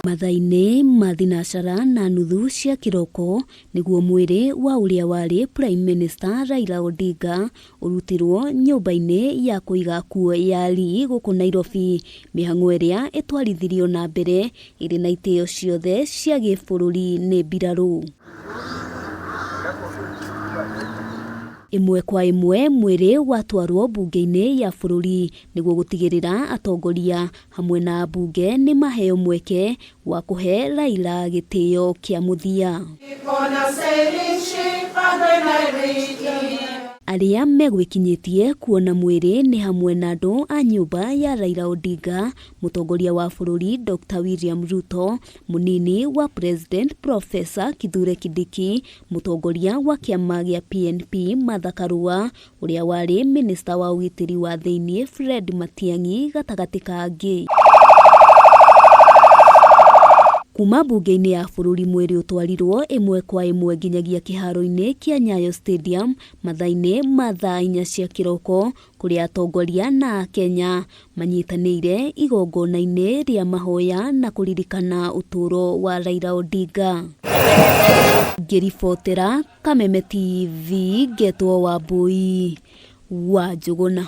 Mathaa-inĩ ma thinacara na nuthu cia kĩroko nĩguo mwĩrĩ wa ũrĩa warĩ Prime Minister Raila Odinga ũrutirwo nyũmba-inĩ ya kũiga kuo ya Lee gũkũ Nairobi, mĩhang'o ĩrĩa ĩtwarithirio na mbere ĩrĩ na itĩo ciothe cia gĩbũrũri nĩ mbirarũ. Ĩmwe kwa ĩmwe mwĩrĩ watwarwo mbunge-inĩ ya bũrũri nĩguo gũtigĩrĩra atongoria hamwe na ambunge nĩ maheo mweke wa kũhe Raila gĩtĩo kĩa mũthia. Arĩa megwĩkinyĩtie kuona mwĩrĩ nĩ hamwe na andũ a nyũmba ya Raila Odinga, mũtongoria wa bũrũri Dr William Ruto, mũnini wa President Professor Kithure Kindiki, mũtongoria wa kĩama gĩa PNP Martha Karua, ũrĩa warĩ minista wa ũgitĩri wa thĩinĩ Fred Matiang'i gatagatĩ ka angĩ. Kuma mbunge-inĩ ya bũrũri mwĩrĩ ũtwarirwo ĩmwe kwa ĩmwe nginyagia kĩharo-inĩ kĩa Nyayo Stadium mathaa-inĩ ma thaa inya cia kĩroko kũrĩa atongoria na Akenya manyitanĩire igongona-inĩ rĩa mahoya na kũririkana ũtũũro wa Raila Odinga. Ngĩribotera Kameme TV ngetwo Wambui wa Njũgũna.